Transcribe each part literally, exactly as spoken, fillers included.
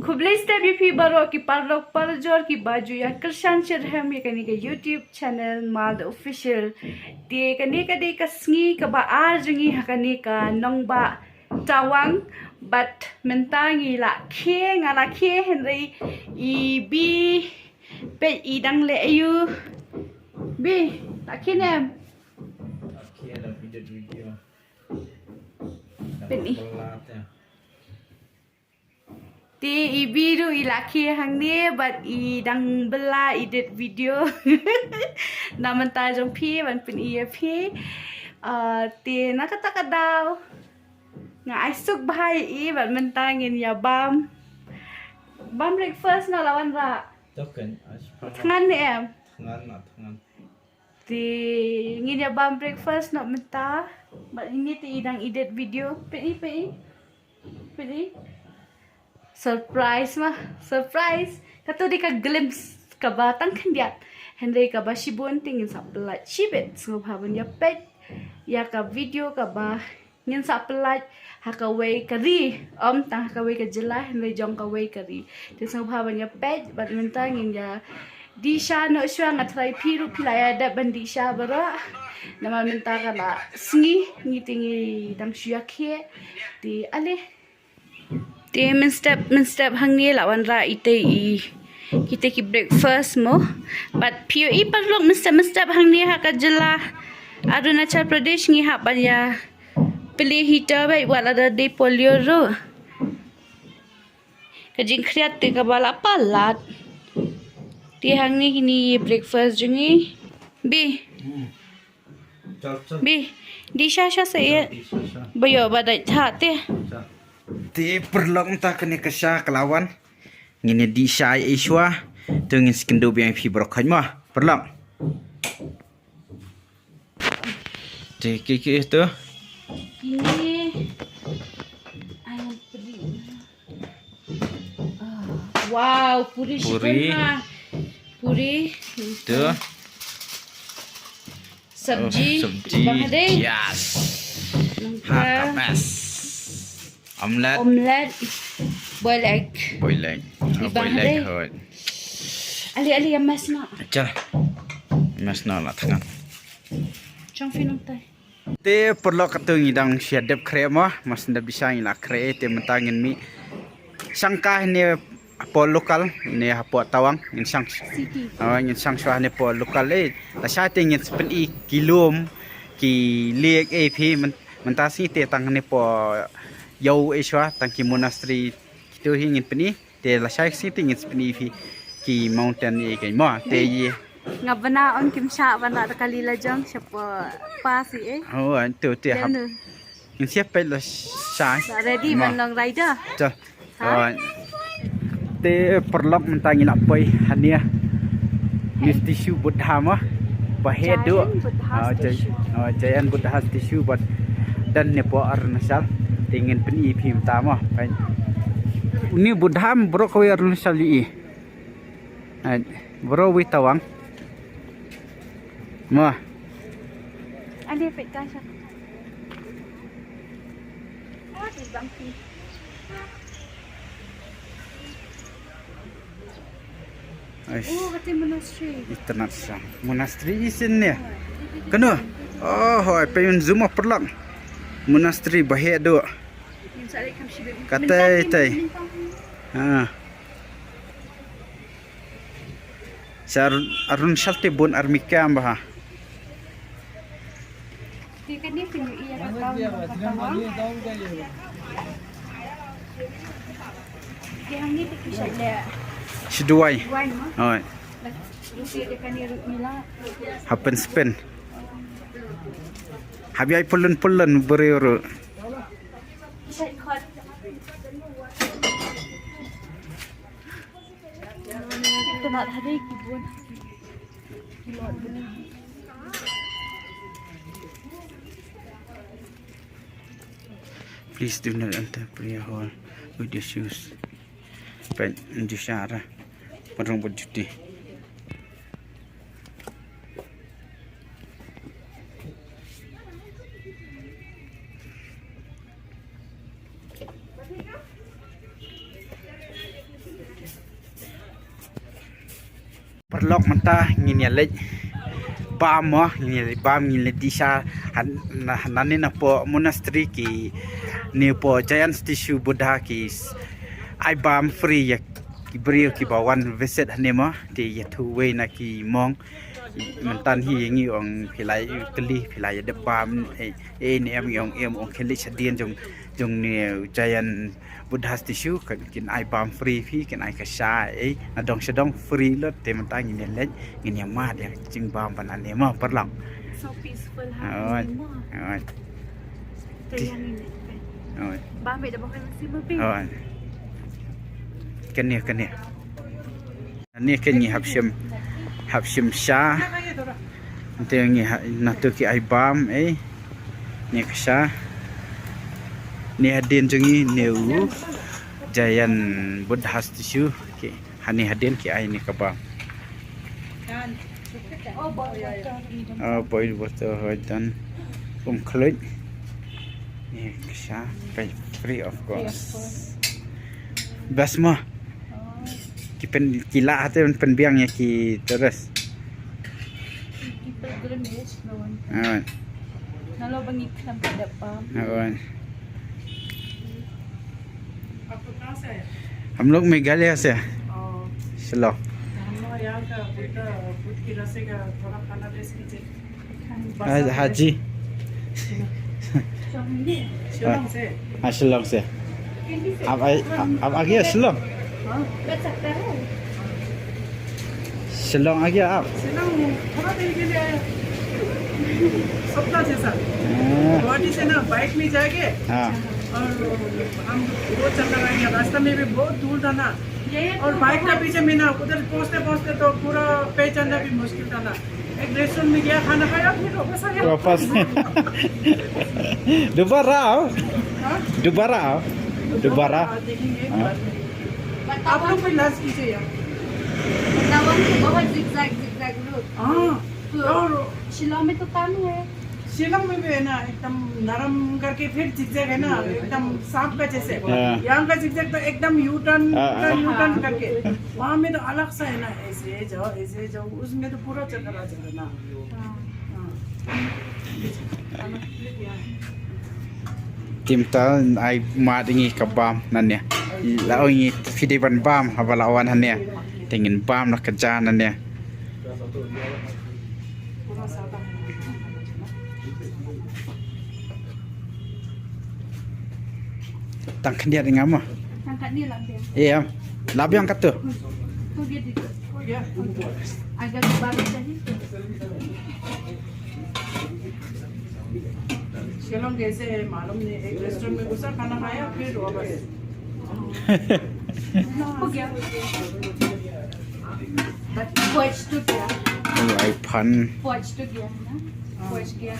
Khublei step ïa phi baroh ki paralok parajor kiba ju ïa kyrshan shitrhem ïa kane ka YouTube channel Mal The Official. Te kane ka dei ka sngi kaba ar jong ngi ha kane ka nongbah Tawang, bad mynta ngi la khie, nga la khie, hynrei i Bi, peit i dang leh aïu. Bi, la khie ne em? Peit i. Te i Bi ruh i la khie hangne bad i dang bylla edit video. Na bynta jong phi ban pyni ïa phi. Ah, te na kata ka daw nga ai suk bha ïa i bad mynta ngin ïa bam. Bam breakfast na la wanrah. Tyngan ne em? Tyngan na tyngan. Te ngin ïa bam breakfast noh mynta. Bad ine te i dang edit video. Peit i, peit i. Peit i. Surprise ma, surprise. Kato dei ka glimpse kaba tang khyndiat. Hynrei kaba shibun te ngin sa pyllait shibit. Sngewbha ban ïa peit ïa ka video kaba ngin sa pyllait ha kawei ka ri. Ym tang ha kawei ka jylla, hynrei jong kawei ka ri. Te sngewbha ban ïa peit, bad mynta ngin ïa dih sha noh shuwa, nga tharai phi ruh phi la ïa dep ban dih sha baroh. Namar mynta ka la sngi, ngi te ngi dang shu ïa khie. Te ale. Te mynstep, mynstep hangne la wanrah ite i, ite ki breakfast mo. Bad phi ïohi paralok mynstep, mynstep hangne ha ka jylla Arunachal Pradesh ngi hap ban ïa plie heater bad wat la da dei polio ruh. Ka jingkhriat te kaba la palat. Te hangne kine i breakfast jong ngi. Bi. Bi, dih sha sha sa ïa. Ba ïoh ba dait ha te. Te paralok mynta kane ka sha ka la wan. Ngin ïa dih sha ïa i shuwa. Te ngin sa kynduh biang ïa phi baroh khoit mo. Paralok. Te ki ki tu. Kine. Ai, puri. Ah, wow, puri. Puri. Shibun ha. Puri. Tu. Sabji. Oh, sabji. Bang dei. Yes. Nangka. Ha, kamas. Omelette. Omelette. Boiled egg. Boiled egg. Di oh, bang boiled egg dei. Hot. Ali, ali, ïa mas na. Acha. Mas na la thangan. Chong phi nang tai. Te paralok katu ngi dang shu ïa dep khreh mo, mas nda bisa ngi la khreh te mynta ngin mih shang ka ne hapoh local ne hapoh Tawang ngin shang. City. Oh, ngin shang shuwa ne hapoh local eh. Lashai te ngin sa pyni ki lum ki lake eh phi myn-, mynta sngi te tang ne hapoh ïew eh shuwa tang ki monastery kitu hi ngin pyni. Te lashai sngi te ngin sa pyni phi ki mountain eh ki mo. Te ïa. Nga bna ong kim shah ban rah da ka lila jong shapoh pass eh. Oh, tu te hap. Ngin siap peit lashai. Ready ban long rider. Chal. Alright. Te paralok mynta ngi la poi hangne. Ni statue Buddha mo. Ba heh duh. Giant Buddha statue. Ah, giant Buddha statue bad don ne hapoh Arunachal. Te ngin pyni phi mynta mo. Ni Buddha baroh kawei Arunachal ïohi. Ai, baroh kawei Tawang. Mo. Ane peit ka sha. Ai. Oh, kata monastery. Itynnad sha. Monastery isin ne. Kano? Oh, hoi, pynzoom paralok. Monastery ba heh duh. Katai, tai. Ha. Sha Arun-, Arunachal te bun army camp bha. Shi duwai. Oi. Happen spin. Hap ïai pylon pylon briew ruh. Please do not enter prayer hall with your shoes. Peit, ju shah ra. Parong bad juti. Paralok mynta ngin ïa leit bam mo, ngin ïa leit bam, ngin leit dih sha han-, na, nangne napoh monastery ki, napoh Giant Statue Buddha ki s-, ai bam free ïa ki briew kiba wan visit hangne mo, te ïathuh wei na ki monk. Mynta hi ïa ngi ong phi la ïa kylli, phi la ïa dep bam, eh, eh, ne em, ong em, ong khie leit shadien jong, jong ne Giant Buddha Statue, ka kin ai bam free phi, kin ai ka sha, eh, na dong sha dong free lut, te mynta ngin ïa leit, ngin ïa mad ïa ka jingbam ba nangne mo paralok. So peaceful ha. Oi, oi. Te ïa ngin leit. Oi. Bam beit da ba hoi masi mo phi. Oi. Kane, kane. Nangne ka ngi hap shim, hap shim sha. Te ngi ha, nato ki ai bam, eh. Ne ka sha. Ne hadien jong ngi ne u Giant Buddha Statue. Ki, hangne hadien ki ai ne ka bam. Oh, boil water, hoi dan. Um, khluit. Ne ka sha, pay free of cost. Best mo. Ki pyn, ki lah hate pynbiang ïa ki tourist. Ki pilgrimage, no one. Alright. Nalo ba ngi khlem ka dep bam. Alright. हम लोग मेघालय से। ओ। शिलोंग। हम लोग यहाँ का बुद्ध, बुद्ध की रस्सी का थोड़ा खाना टेस्ट कीजिए। हाँ, हाँ जी। शिलोंग से। हाँ, शिलोंग से। आप आए, आप आ गया शिलोंग? हाँ। शिलोंग आ गया आप? शिलोंग थोड़ा देर के लिए आया। सपना जैसा। हाँ। गुवाहाटी से ना बाइक में जाके हाँ। और हम बहुत चक्कर आ गया, रास्ता में भी बहुत धूल था ना। और बाइक का पीछे में ना उधर पहुंचते पहुंचते तो पूरा पहचानना भी मुश्किल था ना। एक रेस्टोरेंट में गया, खाना खाया, फिर वापस आ गया। वापस। दोबारा आओ। हाँ? दोबारा आओ। दोबारा। देखेंगे हाँ। बाद में। आप लोग भी लंच कीजिए यार। वृंदावन से बहुत जिगजैग, जिगजैग रूट। हाँ। तो और शिलोंग में तो कम है। शिलोंग में भी है ना, एकदम नरम करके फिर जिगजैग है ना, एकदम सांप का जैसे। हाँ। यहाँ का जिगजैग तो एकदम यू टर्न, हाँ, हाँ। यू टर्न करके। वहाँ में तो अलग सा है ना, ऐसे जाओ, ऐसे जाओ, उसमें तो पूरा चक्कर आ जाएगा ना। हाँ। Te mynta ai mad ïa ngi ka bam nangne. La ong ïa ngi phi dei ban bam haba la wan hangne. Te ngin bam noh ka ja nangne. Tang khyndiat ïa nga mo. Tang khyndiat la biang. Ïa. La biang kato. Agak baru tadi. शिलोंग कैसे है मालूम नहीं, एक रेस्टोरेंट में घुसा, खाना खाया, फिर वापस। हो गया। But watch to गया। Oh, I fun. Watch to गया है ना? Watch गया।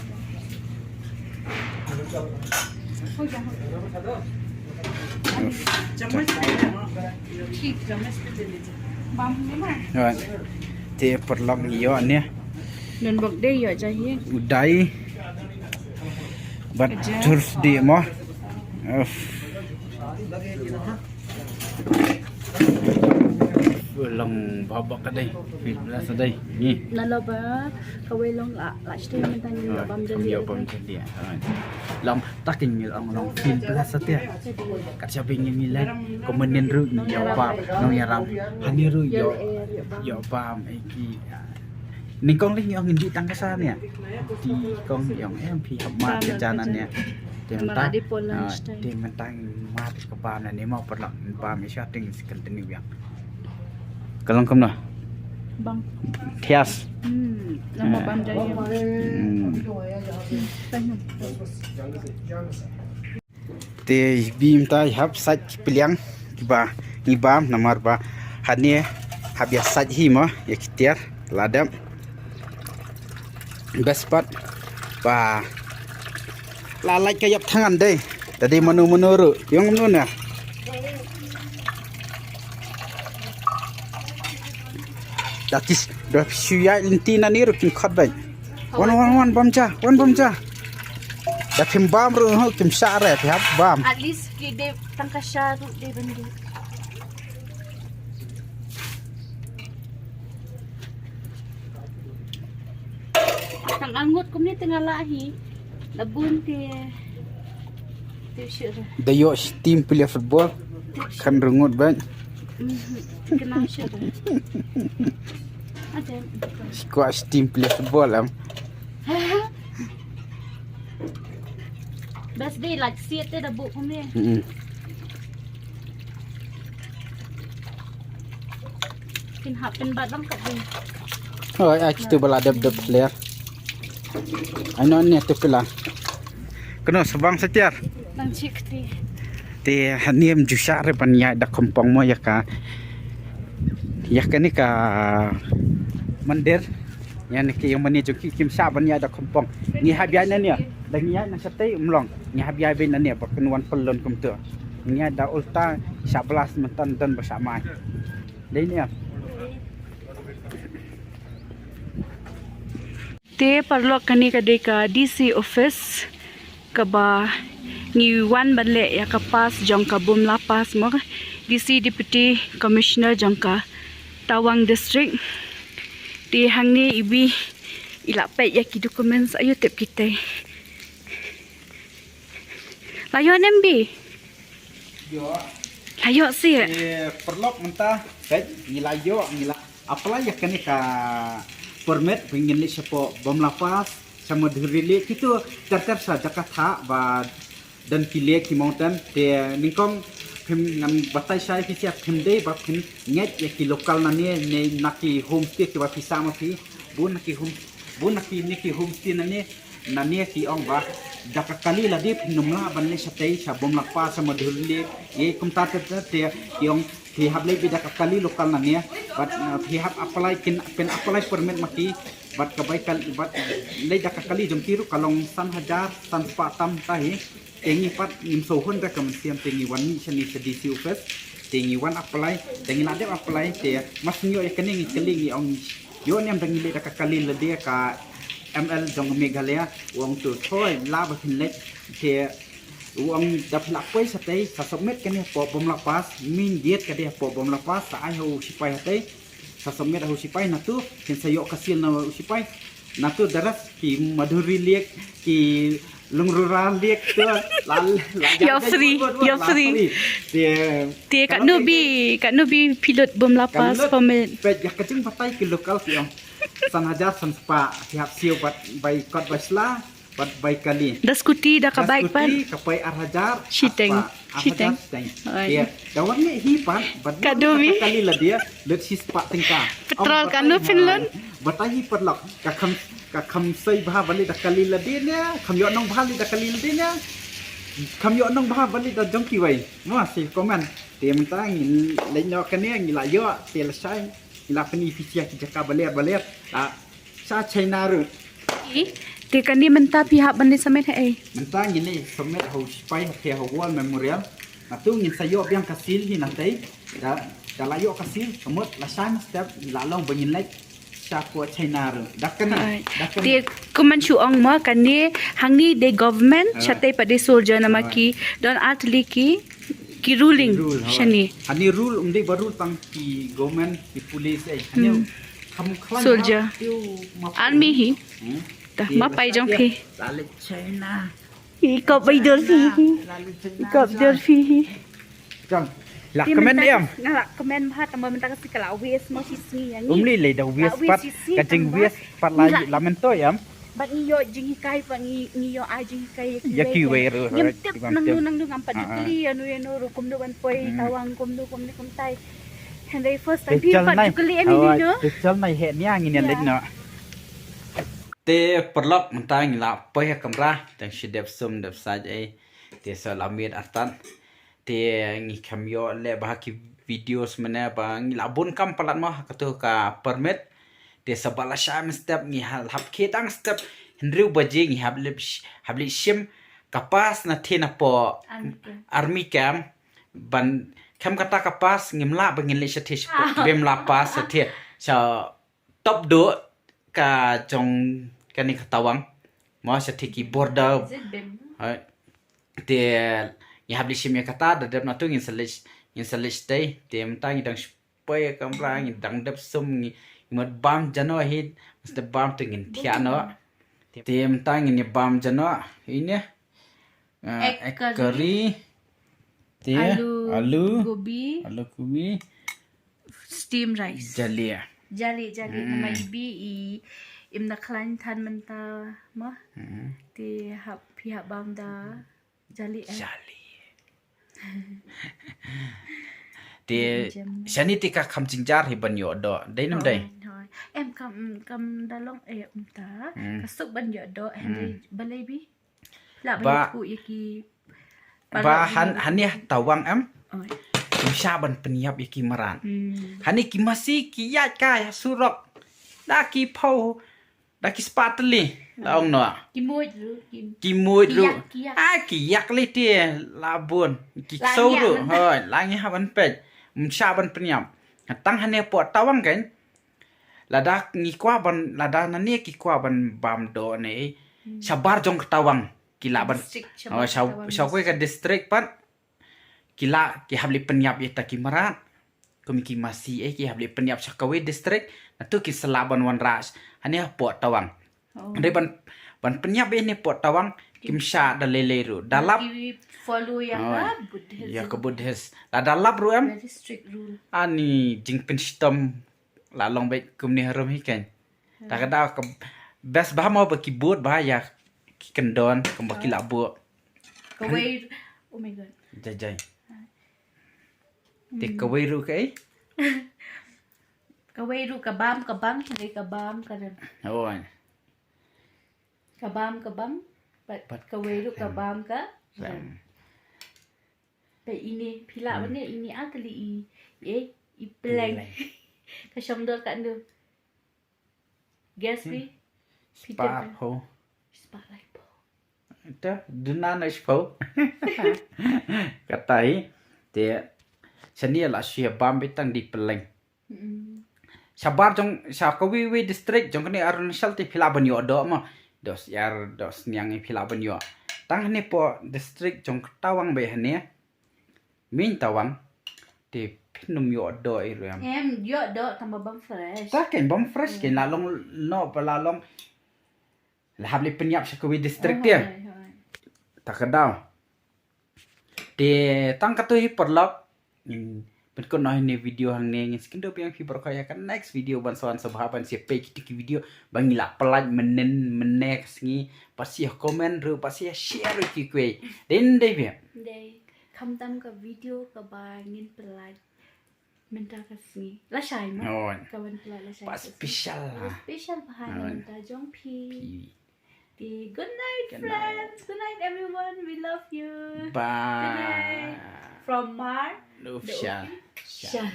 हो गया, हो गया। चम्मच पे है ना? ठीक, चम्मच पे दे दीजिए। Bam ni ma. Right. Te paralok ïoh ne. Nun bok de ïoh chahiye. U dai. Bad Thursday mo. Uff. Long bok bok ka dei. Feel blessed dei. Ni. Nalo ba kawei long la, la sdei mynta ngi ïoh bam jali. Ïoh bam jali. Long ta ki ngi long long feel blessed ïa. Kat sha ba ngi ngi leh, ko mynnin ruh ngi ïoh bam, nongïalam. Hangne ruh ïoh, ïoh bam, eh, ki. Nyngkong lei ngi ong ngi dih tang ka sha ne. Te kong ngi ong, eh, phi hap mad ka ja nangne. Te mynta, ah, te mynta ngi mad ka bam nangne mo, paralok, bam ïa sha te ngi continue biang. Ka long kumno? Bam. Thias. Hmm, lama bam jaya. Hmm. Te bym tai hap sait ki pliang kiba ngi bam namar ba hangne hap ïa sait hi mo ïa ki tiar la dep. Best part ba la lait ka ïap thangan dei. Tadi mano mano ru. Ïong mano na. Datis da shu ïa lynti na ni ru kin khot bai. Wan wan wan bam ja, wan bam ja. Da phim bam ru ho kim sha re phi hap bam. At least ki de tang ka sha ru de bendu. Tang arngut kumne te nga lah hi. Da bun te. Te shu. Da ïoh shi team player football. Kan rngut bad. Kena shu. Ada. Squash team player football am. Best day like siat te da buk kumne. Hmm. Kin hap pynbat lang kat dei. Oi, ai kitu ba la dep dep player. Ai non ne tu pila. Kano sabang setiar. Nang chik ti. Te hanim jusha re ban ïa da kompong mo ïa ka. Ïa ka ni ka mandir. Ïa ni ki ïa mani jong ki kim sha ban ïa da kompong. Ni hab ïa na ni. Da ngi ïa na shatei mlong. Ni hab ïa bin na ni ba kan wan pelon kum tu. Ni ïa da ulta sha blas mentan dan ba sha mai. Dei ni. Te paralok kane ka dei ka D C office kaba ngi wan ban leh ïa ka pass jong ka Bumla Pass mo, D C Deputy Commissioner jong ka Tawang District. Te hangne iwi i la peit ïa ki documents ayu tip kita. La ïoh ne em bi? Ïoh. La ïoh sih. Eh, paralok mynta, peit, ngi la ïoh, ngi la apply ïa kane ka permit ba ngin leit shapoh Bumla Pass, sha Madhuri Lake, kitu ter ter sha jaka thah ba don ki lake ki mountain, te nyngkong phim ngan batai shai phi sha phim dei ba phin ngeit ïa ki local nane ne na ki homestay kiba phi sah ma phi, bun na ki home, bun na ki ne ki homestay nane, nane ki ong ba da ka kali lade phin ym lah ban leit shatei sha Bumla Pass sha Madhuri Lake. Ïa kumta te te te ki ong phi hap leit beit da ka kali local nane. Bad, uh, phi hap apply kin pyn apply permit ma ki. Bad ka bai kal bad leit da ka kali jong ki ruh ka long san hajar san spah tam ta hi. Te ngi pat ngim sngewhun da ka mynsiem te ngi wan mih shane sha D C office. Te ngi wan apply, te ngi la dep apply, te mas ngi ïoh ïa kane ngi kylli ngi ong ïoh ne em da ngi leit da ka kali lade, ka M L jong Meghalaya u ong to thoi la ba phin leit. Te u ong da phi la poi shatei sa submit kane hapoh Bumla Pass, main gate ka dei hapoh Bumla Pass, sa ai ha u sipai hatei. Sa submit ha u sipai, natu kin sa ïoh ka seal na u sipai. Natu the rest ki Madhuri Lake, ki Lungrura Lake tu la la ïa free, ïa free. Te te katno bi, katno bi phi lut Bumla Pass permit? Peit ïa ka jingbatai ki local ki ong san hajar san spah, ki hap siew bad bai kot bai sla. Pat bai kali. Da scooty da ka bike pat. Ka pai ar hajar. Shiteng. Shiteng. Oi. Ya. Da wan ne hi pat. Ka dumi. Kali la dia. Let si spah tengka. Petrol kan lu Finland. Batai hi pat lok. Ka kham ka kham sei bha bali da kali la dia ne. Kham yo nong bha li da kali la dia ne. Kham yo nong bha bali da jong ki wai. Mo si komen. Te mynta ngi leit noh kane ngi la yo te la shai. Ngi la pyni phi sia ki jaka baler baler. La Sa China ruh. Te kane mynta phi hap ban leit submit ha ei? Mynta ngin leit submit ha u sipai ha phi ha War Memorial. Natu ngin sa ïoh biang ka seal hi na tei. Da da la ïoh ka seal ka mut la shan step la long ba ngin leit sha ko China ruh. Da kane. Da kane. Te kumban shu ong mo kane hangne de government sha tei pat de soldier namar ki don artylli ki ki ruling shane. Hani rule um dei ba rule tang ki government ki police ei. Hani Soldier. Army hi. Dah mapai jong phi. Lalu China. Ikop bai dur phi hi. Ikop dur phi hi. Jong. Lah kemen em. Nga lah kemen bha tama mentang si kala wis mo si sngi yang. Umli le da wis pat ka jing wis pat la la mento em. Bad ngi ïoh jinghikai pat ngi ngi ïoh ai jinghikai ïa kiwei. Ngim tip nangno nangno ngam pat kylli ïano ïano ruh kumno ban poi Tawang kumno kumno kumtai. Hynrei first time phi pat ju kylli em ïano. Te chal nai heh nia ngin ïa leit noh. Te paralok mynta ngi la poi ha kamra tang shi dep sum dep said ei. Te sa la miet artat. Te ngi kham ïoh leh bha ki videos mynne ba ngi la bun kam palat mo ha katu ka permit. Te sa ba la shah mynstep ngi hap khie dang step hynriew baje ngi hap leit shim ka pass na the na po army camp. Ban kham kata ka pass ngim lah ba ngin leit sha the sha po bym la pass sha the sha top do ka jong kane ka Tawang. Mo sha the ki border. Te ngi hap leit shim ïa kata da dep na tu ngin sa leit ngin sa leit shatei te mynta ngi dang poi ïa kamra ngi dang dep sum ngi mut bam jano hi must bam tu ngin thiah noh. Te mynta ngin ïa bam jano ine. Ah, Egg egg curry. Curry. Te Alu, alu, gobi, alu gobi, steam rice. Jali. Jali, jali. Namar ibi i im na khlaiñ than mynta ma. Hmm. Te hap phi hap bam da jali eh. Jali. Te Jam. Shani te ka kham jingjynjar hi ban ïoh doh. Dei nam dei. Hoi, hoi. Em kam kam da long eh mynta. Hmm. Ka suk ban ïoh doh hynrei balei bi. La Ba- ban ku ïa ki. Ba han hane tawang em. Oi. Ym shah ban pynïap ïa ki mrad. Hmm. Hane ki masi ki ïaid kai ha surok. Da ki phew. Da ki spah tylli. La ong noh. Ki muid ruh ki. Ki muid Ki ruh. Ïak, ki ïak. Ah, ki ïak lei te la bun. Ki La ksew ngiah ruh. man. Hoi, la ngi ha ban peit. Ym shah ban pynïap. Tang hane poh tawang kan. Lada ngi kwah ban, lada nane ki kwah ban bam doh ne. Shabar jong ka tawang. Ki lah ban. District Oh, shabar shaw tawang. Shaw kawei ka district pat. Ki lah ki hap leh pynïap ïa ta ki mrad. Kum ki masi eh ki hap leh pynïap sha kawei district. Natu ki sa lah ban wanrah. Hane poh tawang. Oh. Hynrei ban ban pynïap ïa ne poh tawang. Kim shah da lei lei ruh. Da lap. Ki follow ïa Oh. ka Buddhism. Ïa ka Buddhist. Lada lap ruh em. Very strict rule. Ani jingpynshitom la long beit kumne harum hi kan. Ta ka daw ka best bha mo ba ki bud bha ïa ki kyndon kumba ki la buh. Kawei. Oh my god. Jai jai. Te kawei ruh ka ei. Kawei ruh ka bam ka bang hynrei ka bam ka rem. Oi. Ka bam ka bang. But But kawei ruh ka bam ka rem. Rem. Pe ini phi lah bane ini a kali i. Eh, i pleng. Ka shong dor ka ndu. Guess pi. Spah phew. Spah lai phew. Te duna na spah phew. Katai te shani la shia bam bitang di peleng. Mm. Shabar jong sha kawei wei district jong kane Arunachal te phi lah ban ïoh doh mo. Dos yar dos niang phi lah ban ïoh. Tang hane poh district jong ka Tawang be hane. Min Tawang te phin ym ïoh doh i ruh em. Em ïoh doh tang ba bam fresh. Ta ken bam fresh ken la long no pa la long. La hap leh pynïap sha kawei district te. Hoi, hoi. Ta ka daw. Te tang katto hi paralok. Ngin pynkut noh ïa ne video hangne ngin sa kynduh biang phi baroh ïa ka next video ban sa wan sa bha ban sa peit kito ki video ba ngi la pynlait mynnin mynne ka sngi. Pat sa comment ruh pat sa share ruh ki kwei. Dei dei biang. Dei khamtam ka video kaba ngin pynlait mynta ka sngi. Lashai mo. Hoi. Ka ban pynlait lashai. Ba Ka sngi. Special la. Special bha na mynta jong phi. Phi. Good night, friends. Good night, everyone. We love you. Bye. Today, from Mar, Love the Shah. Shah.